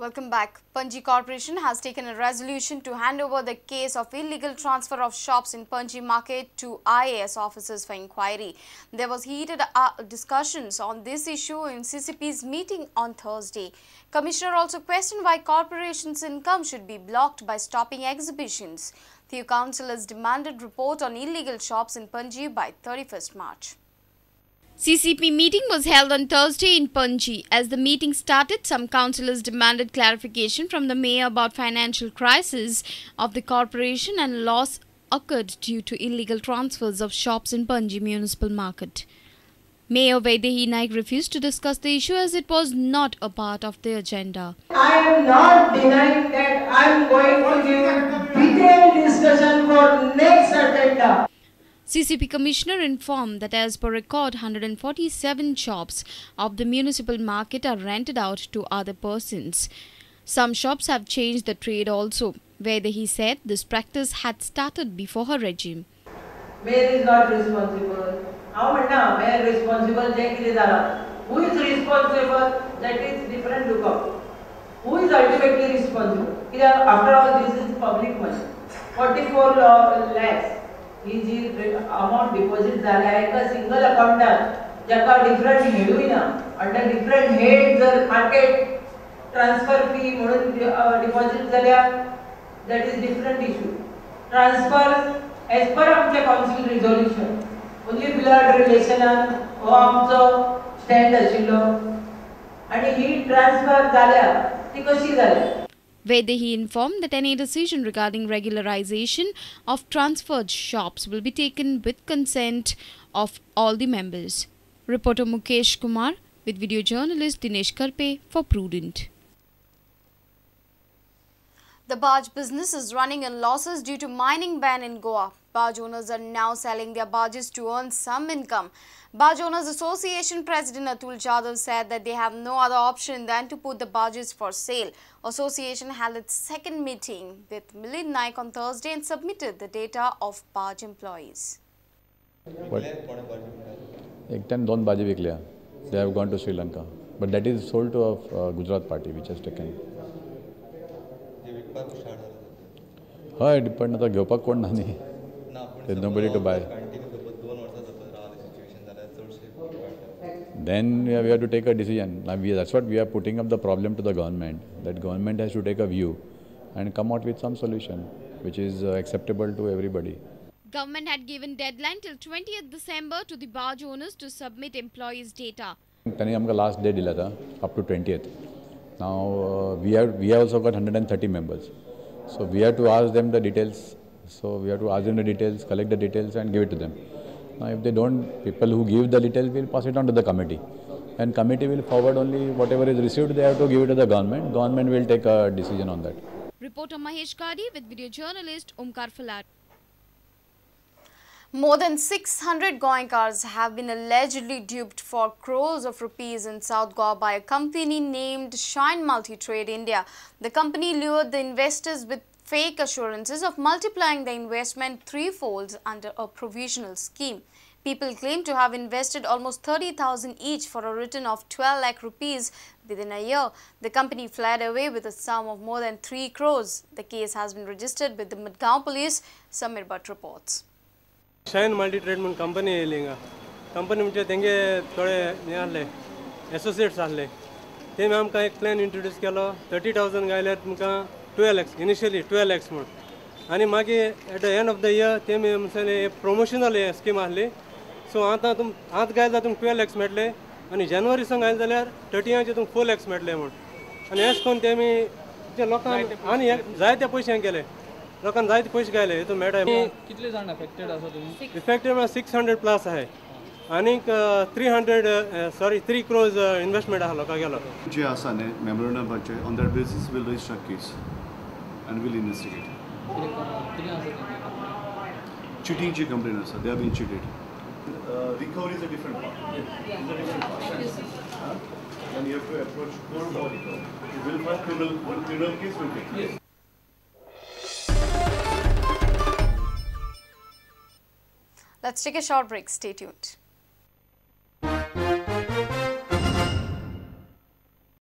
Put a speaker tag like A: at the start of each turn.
A: Welcome back. Panaji Corporation has taken a resolution to hand over the case of illegal transfer of shops in Panaji market to IAS officers for inquiry. There was heated discussions on this issue in CCP's meeting on Thursday. Commissioner also questioned why corporation's income should be blocked by stopping exhibitions. Few councillors demanded report on illegal shops in Panaji by 31st March. CCP meeting was held on Thursday in Panaji. As the meeting started, some councillors demanded clarification from the mayor about financial crisis of the corporation and loss occurred due to illegal transfers of shops in Panaji municipal market. Mayor Vaidehi Naik refused to discuss the issue as it was not a part of the agenda.
B: I am not denying that I am going to give detailed discussion for next agenda.
A: CCP Commissioner informed that as per record, 147 shops of the municipal market are rented out to other persons. Some shops have changed the trade also. Vaidehi said this practice had started before her regime.
B: Mayor is not responsible. How म्हणना mayor responsible जे कितें जाला? Who is responsible? That is different lookout. Who is ultimately responsible? कित्याक after all this is public money. 44 lakhs. He ji amount deposit जाल्या एका single अकाउंटान जाका different हेडूय ना under different head जर market transfer fee म्हणून deposit जाल्या that is different issue. Transfer as per आमचे council resolution only blood रिलेशनान हो आमचो स्टँड आशिल्लो आनी ही ट्रान्सफर जाल्या ती कशी जाल्या.
A: Vaidehi informed that any decision regarding regularization of transferred shops will be taken with consent of all the members. Reporter Mukesh Kumar with video journalist Dinesh Karpe for Prudent. The barge business is running in losses due to mining ban in Goa. Barge owners are now selling their barges to earn some income. Barge Owners Association President Atul Jadhav said that they have no other option than to put the barges for sale. Association held its second meeting with Milind Naik on Thursday and submitted the data of barge employees.
C: Ek time don barge vikliya. They have gone to Sri Lanka. But that is sold to a Gujarat party which has taken. Hi, depend आता घेवपाक कोण ना न्ही. There's nobody to buy. Then we have to take a decision. Now that's what we are putting up the problem to the government. That government has to take a view and come out with some solution which is acceptable to everybody.
A: Government had given deadline till 20th December to the barge owners to submit employees' data.
C: Tani amka last day dila tha, up to 20th. Now we have also got 130 members. So we have to ask them the details. So we have to ask them the details, collect the details and give it to them. Now if they don't, people who give the details will pass it on to the committee. And committee will forward only whatever is received, they have to give it to the government. Government will take a decision on that.
A: Reporter Mahesh Kadi with video journalist Omkar Falat. More than 600 Goenkars have been allegedly duped for crores of rupees in South Goa by a company named Shine Multitrade India. The company lured the investors with fake assurances of multiplying the investment threefold under a provisional scheme. People claim to have invested almost 30,000 each for a return of 12 lakh rupees within a year. The company fled away with a sum of more than 3 crores. The case has been registered with the Madgaon police. Samir Bhatt reports.
D: Shine Multitrade म्हणून company येयली हिंगा. Company म्हणजे तेंगे थोडे हे आहले associates आहले तेमी आमकां एक प्लॅन इंट्रोड्यूस केलो 30,000 घायल्यार तुमकां 12 lakhs initially 12 lakhs म्हूण आनी मागीर at the end of the year तेमी म्हणसले प्रमोशनल स्कीम आहली. सो आतां तुम आतां घायले जाल्यार तुमकां 12 lakhs मेळटले आनी जानेवारी सावन घायले जाल्यार 30 तुमकां 4 lakhs मेळटले म्हूण. आनी अशें करून तेमी लोकांक आनी जायते पयशे केले लोकांक जायते पयशे घायले हितून मेळटा.
E: कितले जाण अफेक्टेड आसा तुमी?
D: इफेक्टेड म्हळ्यार 600 प्लस आहाय आनीक 3 crores investment आहा लोकां गेलो.
F: जे आसा न्ही मेमोरंडमाचेर on that basis will register case and will investigate.
E: कितें आसा तेंचे?
F: चिटींगची कंप्लेन आसा, they have been cheated. Recovery is a different part. It's a different part. Then you have to approach court for recovery. Will file criminal case will take.
E: Yes.
A: Let's take a short break. Stay tuned.